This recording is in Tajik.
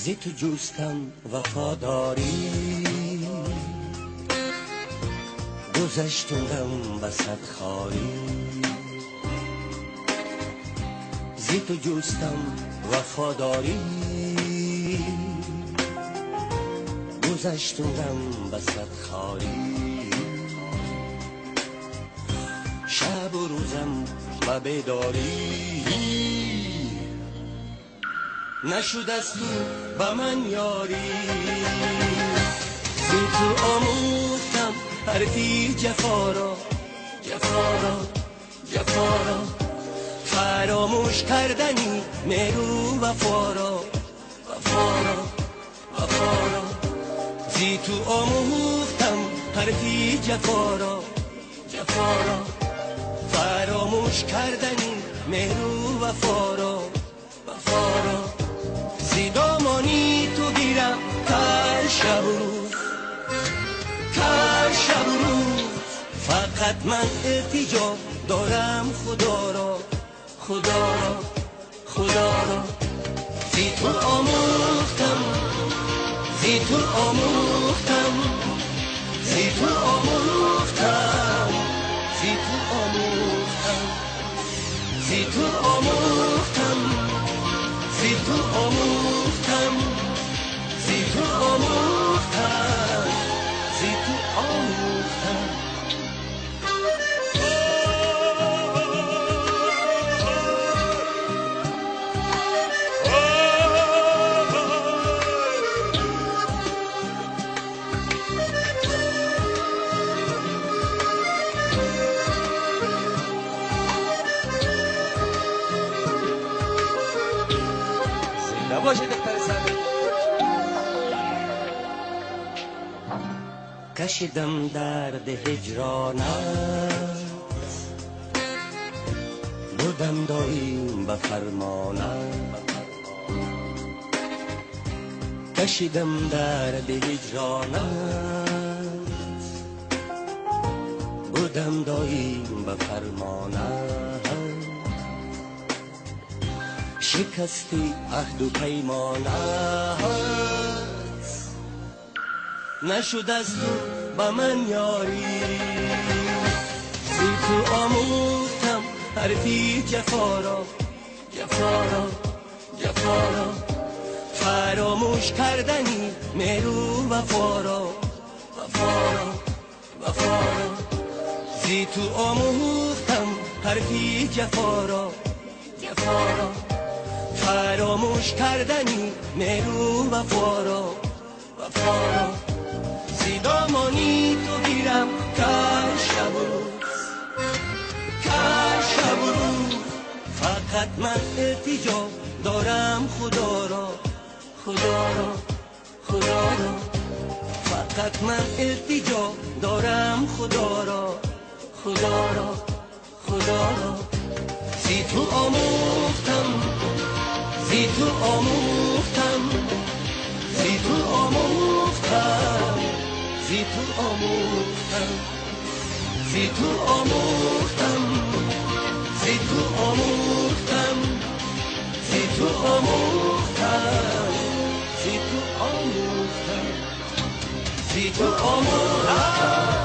зи ту ҷустам вафодорӣ, гузаштум ғам ба сад хорӣ. Зи ту ҷустам вафодорӣ, гузаштум ғам ба сад хорӣ. Шабу рӯзам ба бедорӣ, нашуд аз ту ба ман ёрӣ. Зи ту омӯхтам ҳарфи ҷафоро, ҷафоро, ҷафоро, фаромӯш кардани меҳру вафоро, вафоро, вафоро. Зи ту омӯхтам ҳарфи ҷафоро, ҷафоро, фаромӯш кардани меҳру вафоро, вафоро. Зи домони ту гирам ҳар шабу рӯз, ҳар шабу рӯз. Фақат ман илтиҷо дорам Худоро, Худоро, Худоро. Зи ту омӯхтам, зи ту омӯхтам, зи ту омӯхтам, зи ту омӯхтам, зи ту омӯхтам, зи ту омӯхтам, зи ту омӯхтам, зи ту омӯхтам. Кашидам дарди ҳиҷронат, будам доим ба фармонат. Кашидам дарди ҳиҷронат, будам доим ба фармонат. Шикасти аҳду паймонат, нашуд аз ту ба ман ёрӣ. Зи ту омӯхтам ҳарфи ҷафоро, ҷафоро, ҷафоро, фаромӯш кардани меҳру вафоро, вафоро, вафоро. Зи ту омӯхтам ҳарфи ҷафоро, ҷафоро, фаромӯш кардани меҳру вафоро, вафоро. Зи домони ту гирам ҳар шабу рӯз, ҳар шабу рӯз. Фақат ман илтиҷо дорам Худоро, Худоро, Худоро. Фақат ман илтиҷо дорам Худоро, Худоро, Худоро. Зи ту омӯхтам, зи ту омӯхтам, зи ту омӯхтам, зи ту омӯхтам, зи ту омӯхтам, зи ту омӯхтам, зи ту омӯхтам, зи ту омӯхтам, зи ту омӯхтам.